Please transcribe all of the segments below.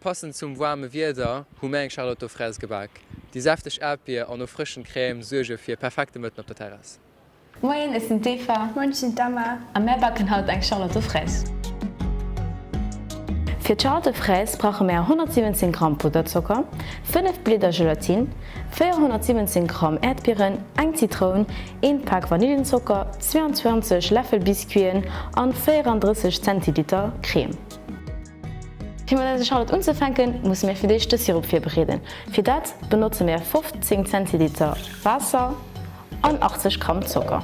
Passend zum waarme Wieder hu mär eng Charlotte aux fraises gebak. Déi säfteg Äerdbier an erfrëschend Crème suerge fir e perfekte Mëtten op der Terrass. Moien, ech sinn d'Eva. Moien, ech sinn d'Emma. A mär baken haut eng Charlotte aux fraises. Fir d'Charlotte aux fraises brauche mär 117 Gramm Pudderzocker, 5 Blieder Gelatine, 417 Gramm Äerdbieren, eng Zitroun, een Pak Vanillenzocker, 22 Läffel Biscuiten an 34 Zentiliter Crème. Fir mat eiser Charlotte unzefänken, musse mir fir d'éischt de Sirup virbereeden. Fir dat benotze mir 15 Zentiliter Waasser an 80 Gramm Zocker.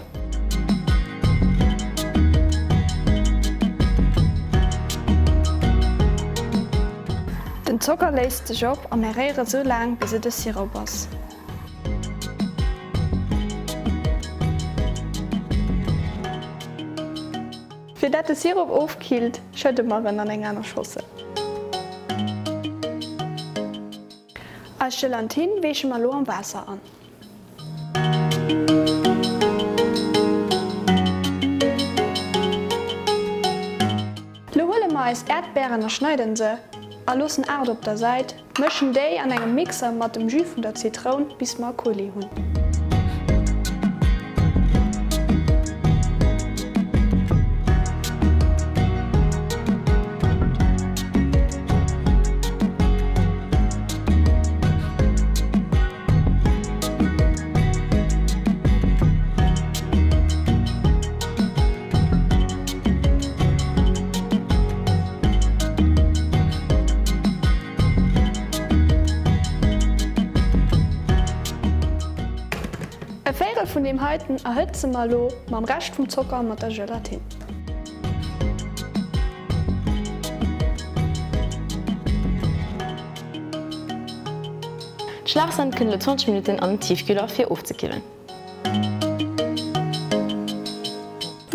Den Zocker léist sech op a mir réiere sou laang bis et e Sirop ass. Fir dat de Sirop ofkillt, schëdde mer en an eng aner Schossel. Eis Gelatine weeche mer lo am Waasser an. Lo huele mer eis Äerdbären a schneiden se a loossen 8 op der Säit. Mëschen déi an engem Mixer mat dem Jus vun der Zitroun bis mer e Coulis hunn. E Véirel vun deem heiten erhëtze mer elo mam Rescht vum Zocker mat der Gelatine. D'Schlagsan kënnt elo 20 Minutten an den Tiefkühler fir ofzekillen.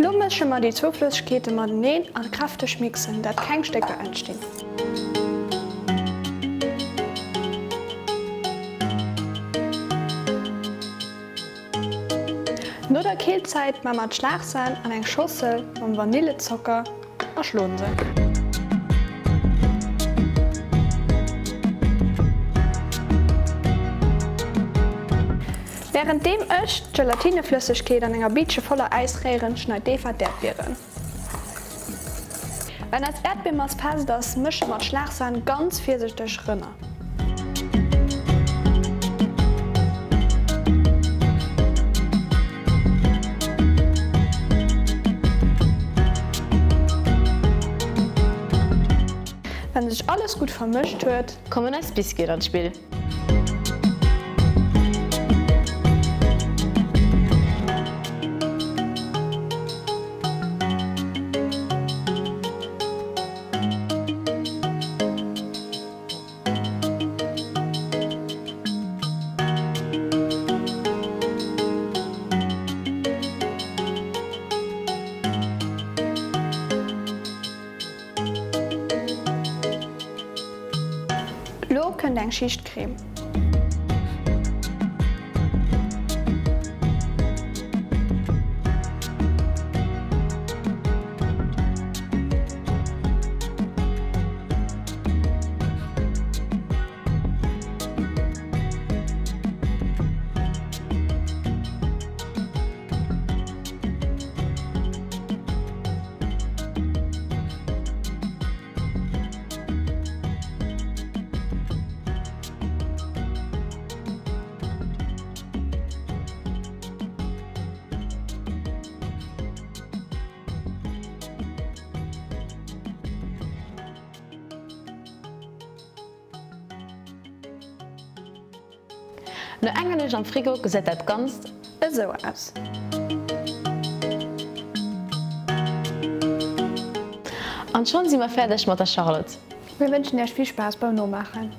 Lo mësche mer déi zwou Flëssegkeete mateneen a kräfteg mixen, dat keng Stécker entstinn. No der Killzäit maa mer d'Schlagsan an eng Schossel mam Vanillezocker a schloen se. Wärenddeem ech d'Gelatineflëssegkeet an enger Biitche voller Äis réieren, schneit d'Eva d'Äerdbieren. Wenn eis Äerdbiermass fest ass, mësche mer d'Schlagsan ganz virsichteg rënner. Wenn sech alles gutt vermëscht huet. Kommen eis Biscuiten an d'Spill. Lo kënnt eng Schicht Crème. No enger Nuecht am Frigo gesäit dat Ganzt. Esou aus. An schonn si mer fäerdeg mat der Charlotte. Mir wënschen iech vill Spaass beim Nomaachen.